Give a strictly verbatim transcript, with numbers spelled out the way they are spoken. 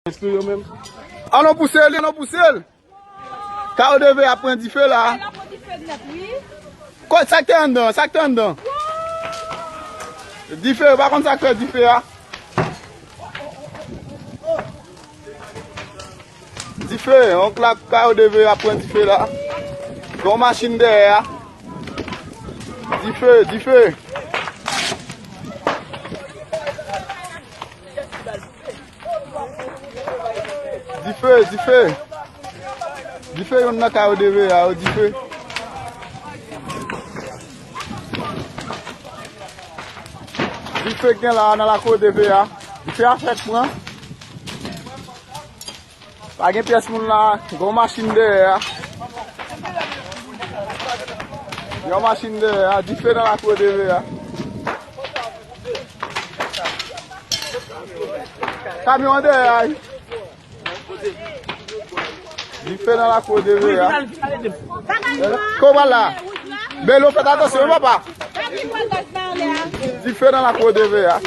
An nou pouse l, an nou pouse l. Kawo de ve a pran dife la. Sa k te anndan, sa k te anndan? Dife, yo pa konn sa k fè dife a. Dife, yon klak kawo de ve a pran dife la. Gon machin dèyè a. Dife, dife. Dife, dife. Dife youn nan kawo de ve a, yo dife. Dife gen la nan lakou de ve a. Dife a fèk pran. Pa gen pyès moun la, gon machin dèyè a. Yon machin dèyè a, dife nan lakou de ve a. Kamyon an dèyè a. Dife nan lakou de ve a. Kòman la? Belo, fè atansyon, wi, papa. Dife nan lakou de ve a.